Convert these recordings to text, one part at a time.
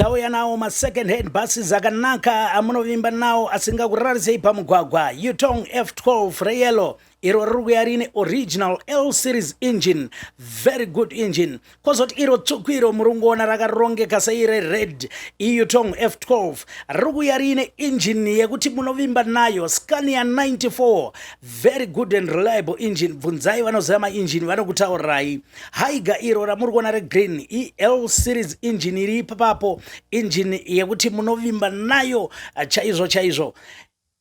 Tauya nawo masecond hand buses akanaka amunovimba nawo asingakurarisei pamugwagwa. Yutong F12 reyellow iro riri kuya riine original L series engine, very good engine. Kozoti iro tsvuku iro muri kungoona rakarongeka seire red iYutong F12 riri kuya riine engine yekuti munovimba nayo Scania 94, very good and reliable engine. Bvunzai vanoziva maengine vanokutaurirai. Haiga iro ramuri kuona regreen iL series engine iri ipapapo, engine yekuti munovimba nayo chaizvo chaizvo.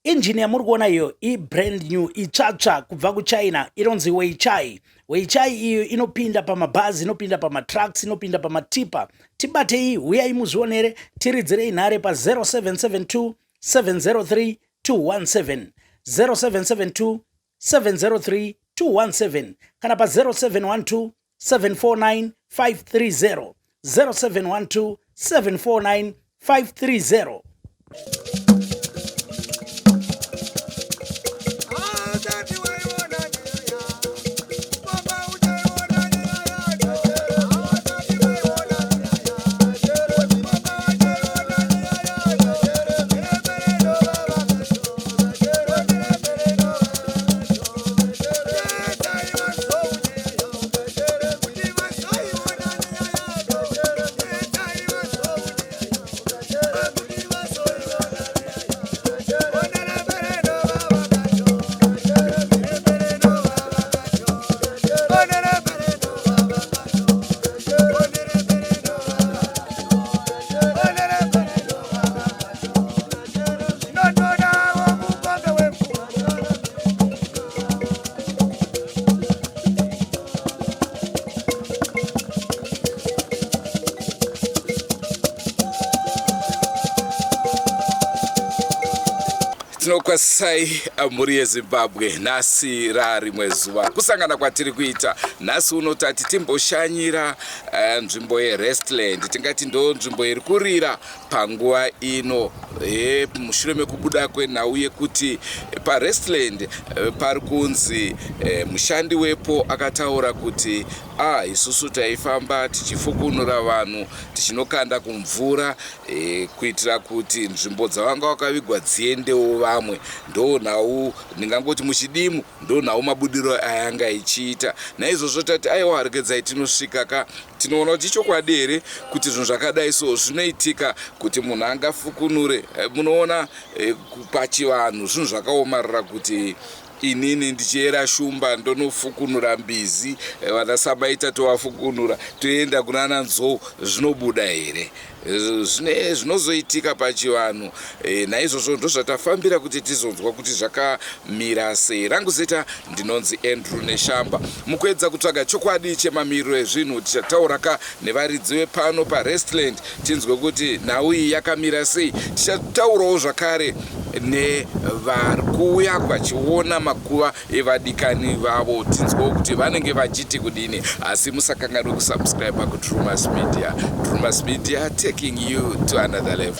Engine yamuri kuona iyo ibrand new, itsvatsva kubva kuChina, inonzi Weichai. Weichai iyo inopinda pamabhazi, inopinda pamatrucks, inopinda pamatipa. Tibatei, huyai muzvionere, tiridzirei nhare pa 0772 703 217, 0772 703 217 kana pa 0712 749 530, 0712 749 530. Tinokwazisai mhuri yeZimbabwe. Nhasi rarimwe zuva kusangana kwatiri kuita nhasi uno, tati timboshanyira nzvimbo yeRestland. Tingati ndo nzvimbo iri kurira panguva ino mushure mekubuda kwenhau yekuti paRestland pari kunzi mushandi wepo akataura kuti isusu taifamba tichifukunura vanhu tichinokanda kumvura kuitira kuti nzvimbo dzavanga vakavigwa dziendewo vamwe. Ndo nhau ndingangoti muchidimu, ndo nhau mabudiro ayanga ichiita. Naizvozvo tati aiwa, regedzai tinosvika ka, tinoona kuti ichokwadi here kuti zvinhu zvakadai so zvinoitika, kuti munhu angafukunure. Munoona, pachivanhu zvinhu zvakaomarara kuti inini ndichiyera shumba ndonofukunura mbizi, vana samaita tovafukunura toenda kunana nzou, zvinobuda here? Zvinozoitika pachivanhu. Naizvozvo ndozvatafambira kuti tizonzwa kuti zvakamira sei. Rangu zita ndinonzi Andrew Neshamba. Mukuedza kutsvaga chokwadi chemamiriro ezvinhu, tichataura ka nevaridzi vepano paRestland, tinzwe kuti nhau iyi yakamira sei. Tichataurawo zvakare nevari kuuya vachiona makuva evadikani vavo, tinzwewo kuti vanenge vachiti kudini. Asi musakanganwe kusubscribe kuDrumas Media. Drumas Media, taking you to another level.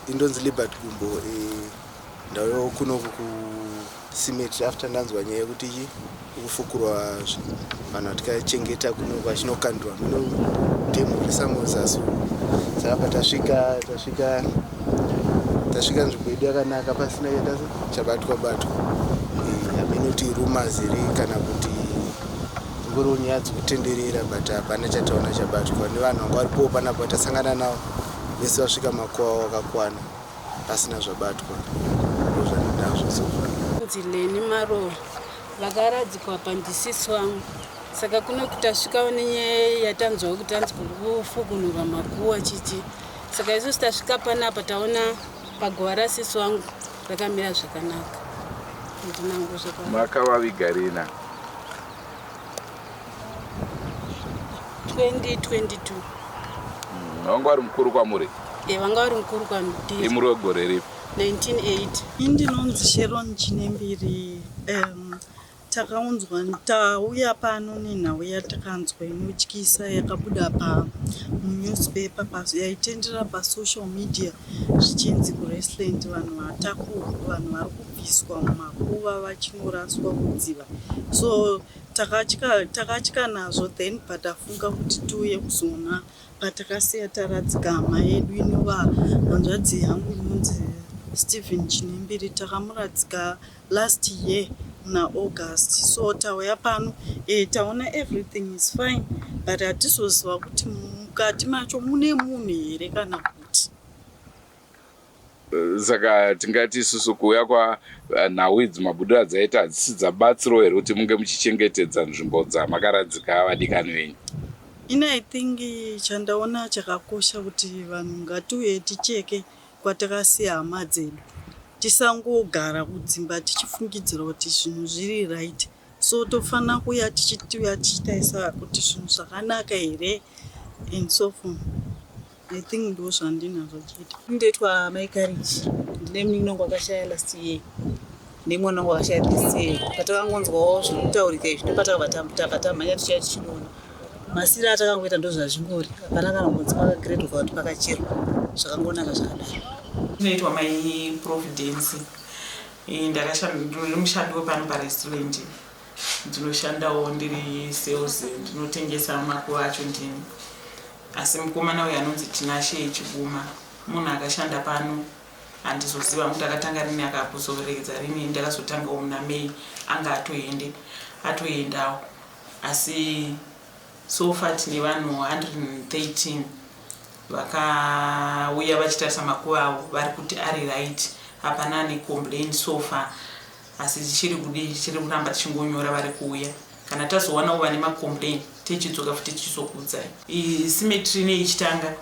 Indonzi Libert Gumbo. Ndauyawo kunoku kucemetery after ndanzwa nyaya yekuti chi kufukurwa vanhu vatikachengeta kunoku vachinokandwa muno dam resamozasi. Saka patasvika tasvika nzvimbo yedu yakanaka, pasina chabatwa batwa. Hamene kuti rumours here kana kuti dzingoriwo nyaya dzekutenderera, but hapana chataona chabatwa nevanhu vanga varipowo panapa. Tasangana navo vese vasvika makuva wakakwana pasina zvabatwa. Ndozvandinazvo so far. Nzileni Marowa, vakaradzikwa pandisisi wangu. Saka kuno tasvikawo nenyaya yatanzwawo kuti anzi kufukunurwa makuwa chichi. Saka isusu tasvika panapa, taona paguva rasisi wangu rakamira zvakanaka. Ndinango zvakanaka. Makavaviga rina? 2022. Vanga vari mukuru kwamuri? E, vanga vari mukuru kwandiri. Imuri wegore ripi? 1980. Ini ndinonzi Sharon Chinembiri. Takaunzwa tauya pano nenhau yatakanzwa inotyisa yakabuda pamunewspaper yaitendera pasocial media zvichinzi kuRestland vanhu vatakurwa, vanhu vari kubviswa mumakuva vachinoraswa kudziva. So takatya, takatya nazvo then patafunga kuti tiuye kuzoona patakasiya taradzika hama yedu inova hanzvadzi yangu inonzi Stephen Chinembiri. Takamuradzika last year muna August. So tauya pano taona everything is fine but hatizoziva kuti mukati macho mune munhu here kana kuti. Saka tingati isusu kuuya kwanhau idzi mabudiro adzaita hadzisi dzabatsirawo here kuti munge muchichengetedza nzvimbo dzamakaradzika vadikani venyu? Ini I think chandaona chakakosha kuti vanhu ngatiuye ticheke kwatakasiya hama dzedu. Tisangogara kudzimba tichifungidzira kuti zvinhu zviri right. So tofanira kuuya tichitiuya tichitarisa kuti zvinhu zvakanaka here and so forth. I think ndo zvandinazvo chete. Ndoitwa Mai Courage. Ndine munin'ina wangu akashaya last year nemwana wangu akashaya this year. Patakangonzwawo zviri kutaurika izvi ndopatakabva tamhanya tichiya tichinoona. Masira atakangoita ndo zvazvingori, hapana kana kunzi pakagredwa kana kuti pakacherwa, zvakangonaka zvakadaro. Inoitwa Mai Providence. Ndiri mushandi wepano parestaurant. Ndinoshandawo ndiri sales, ndinotengesa makuva acho ndini. Asi mukomana uyu anonzi Tinashe Chibuma munhu akashanda pano. Handizoziva kuti akatanga rini akakuzoregedza rini. Ndakazotangawo muna May, anga atoende atoendawo. Asi so far tine vanhu 113 vakauya vachitarisa makuva avo, vari kuti ari right, hapana ane complain so far. Asi tichiri kudi tichiri kuramba tichingonyora vari kuuya. Kana tazowanawo vane macomplain tichidzoka futi tichizokuudzai. Cemetery neichitanga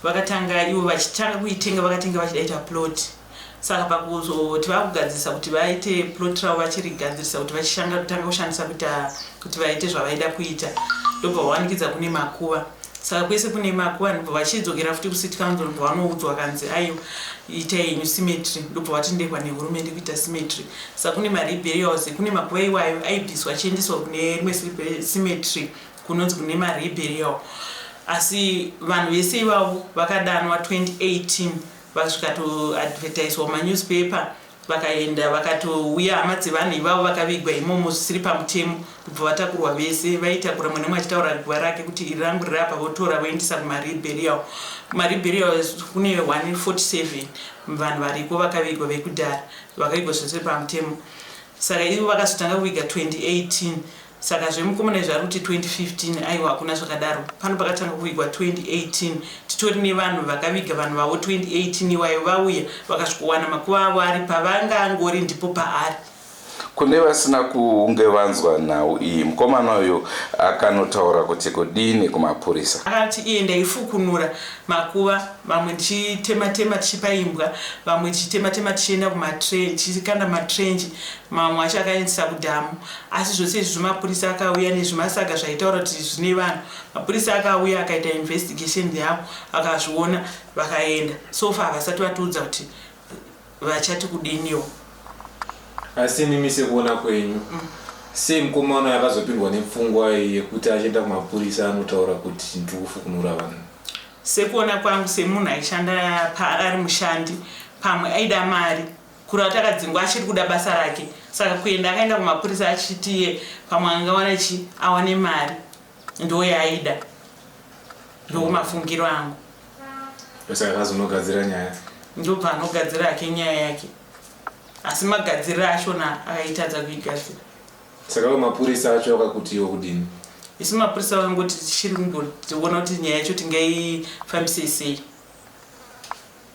vakatanga ivo vachitanga kuitenga, vakatenga vachida ita plot. Saka pakuzoti vakugadzirisa kuti vaite plot ravo, vachirigadzirisa kuti vachitanga kushandisa kuita kuti vaite zvavaida kuita, ndobva vawanikidza kune makuva. Saka kwese kune makuva, ndobva vachidzokera futi kucity council, ndobva vanoudzwa kanzi aiwa, itai henyu cemetery. Ndobva vatendekwa nehurumende kuita cemetery. Saka kune mareburials, kune makuva iwayo aibviswa achiendeswa kune rimwe cemetery kunonzi kune mareburial. Asi vanhu vese ivavo vakadanwa 2018, vasvikatoadvertiswa mumanewspaper, vakaenda vakatouya hama dzevanhu ivavo vakavigwa imomo zvisiri pamutemo, kubva vatakurwa vese. Vaitakura mumwe nemwe achitaura guva rake kuti iri rangu riri apa, votora voendesa kumareburial. Kumareburial kune 147 vanhu variko vakavigwa vekudhara, vakavigwa zvisiri pamutemo. Saka ivo vakazotanga kuviga 2018. Saka zvemukomana izvi ari kuti 2015, aiwa, hakuna zvakadaro. Pano pakatanga kuvigwa 2018, titori nevanhu vakaviga vanhu vavo 2018 iwayo, vauya vakasvikowana makuva avo ari pavangangori, ndipo paari. Kune vasina kunge vanzwa nhau iyi, mukomana uyu akanotaura kuti kudini kumapurisa? Akati iye ndaifukunura makuva, vamwe ndichitema-tema tichipa imbwa, vamwe tichitema-tema tichienda tichikanda matrenji, mamwe acho akaendesa kudhamu. Asi zvose izvi zvemapurisa akauya nezvimasaga zvaitaura kuti zvine vanhu. Mapurisa akauya akaita investigation yavo, akazviona, vakaenda. So far havasati vatiudza kuti vachati kudiniwo. Asi imimi sekuona kwenyu, sei mukomana uyu akazopindwa nepfungwa iyi yekuti achienda kumapurisa anotaura kuti ndiri kufukunura vanhu? Sekuona kwangu semunhu aishanda ari mushandi, pamwe aida mari. Kureva kuti akadzingwa, achiri kuda basa rake. Saka kuenda akaenda kumapurisa achiti iye pamwe angawana chi awane mari, ndo yaaida, ndo mafungiro angu. Saka akazonogadzira nyaya. Ndobva anogadzira hake nyaya yake, asi magadziriro achona akaitadza kuigadzira. Saka ivo mapurisa acho akakutiwo kudini? Isu mapurisa vakangoti tichiri kungoona kuti nyaya yacho tingaifambise sei.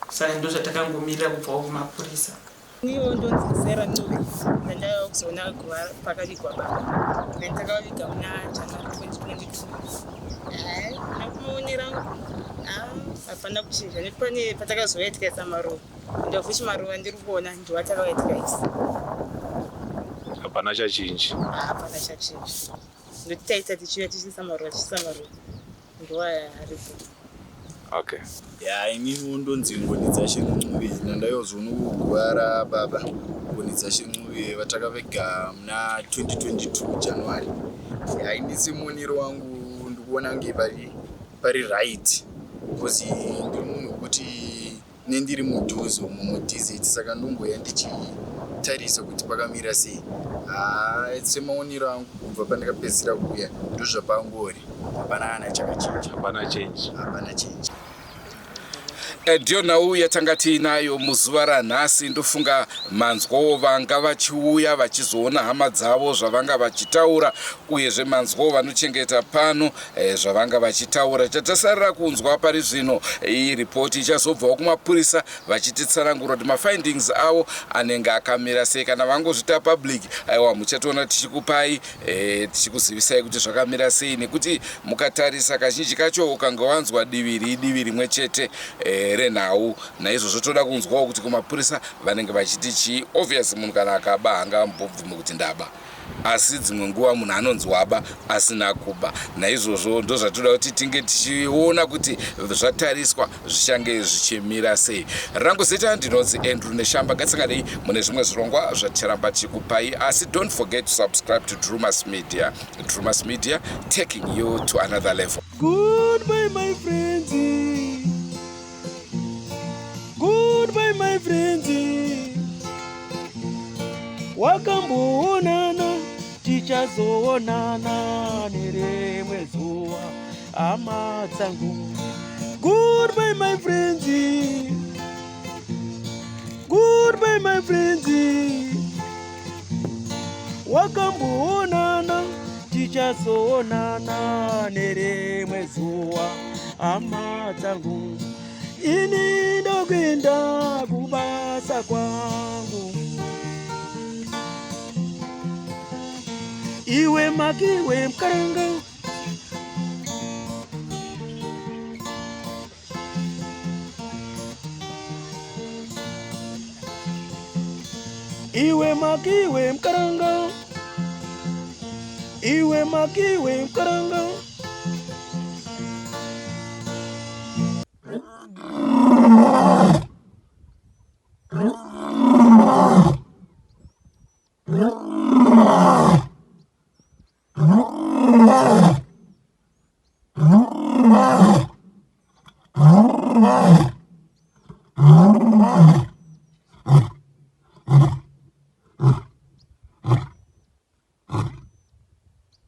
Saka ndo zvatakangomirira kubvawo kumapurisa. Iniwo ndonzi Sarah Ncube. Ndandauya kuzoona guva pakavigwa baba. Then takavaviga muna January 2022. Hai, nakumaonero angu, hapana kuchinja nekuti pane patakazouya tikaisa maruva. Ndafuchi maruva ndiri kuona ndiwo atakauya tikaisa. Hapana chachinji? Hapana chachinja. Ndokuti taita tichiuya tichiisa maruva, tichiisa maruva. Ndoaya aripo. Okay. Ya, inini ndonzi Ngonidzashe Ncube, ndandaizoona kuguva rababa Ngonidzashe Ncube vatakavega muna 2022 January. Ya, ini semuonero wangu ndikuona kunge pari pari right because ndiri munhu wekuti nendiri mudhuze umo mudz, saka ndomboya ndichitarisa kuti pakamira sei. Haa, semaonero angu kubva pandakapedzisira kuuya ndozvapangori, hapana kana chakachinja. Hapana change. Hapana change. Ndiyo nhau yatanga tiinayo muzuva ranhasi. Ndofunga manzwawo vanga vachiuya vachizoona hama dzavo zvavanga vachitaura, uyezve manzwawo vanochengeta pano zvavanga vachitaura. Chatasarira kunzwa pari zvino iyi ripoti ichazobvawo kumapurisa vachititsanangura kuti mafindings avo anenge akamira sei. Kana vangozvita public, aiwa, muchatoona tichikupai, tichikuzivisai kuti zvakamira sei, nekuti mukatarisa kazhinji kacho ukanga wanzwa divi ridivi rimwe chete renhau. Naizvozvo toda kunzwawo kuti kumapurisa vanenge vachiti chii. Obvious, munhu kana akaba haangambobvumi kuti ndaba, asi dzimwe nguva munhu anonzi waba asina kuba. Naizvozvo ndozvatoda kuti tinge tichiona kuti zvatariswa zvichange zvichimira sei. Rangu zita ndinonzi Andrew Neshamba. Ngatisanganei mune zvimwe zvirongwa zvaticharamba tichikupai, asi don't forget to subscribe to Drumas Media. Drumas Media, taking you to another level. Goodbye, my friends. Goodbye, my friends. Wakamboonana, tichazoonana nerimwe zuva, hama dzangu. Goodbye, my friends. Goodbye, my friends. Wakamboonana, tichazoonana nerimwe zuva, hama dzangu. Ini ndokuenda kubasa kwangu. Iwe makiwe mukaranga. Iwe makiwe mukaranga. Iwe makiwe mukaranga.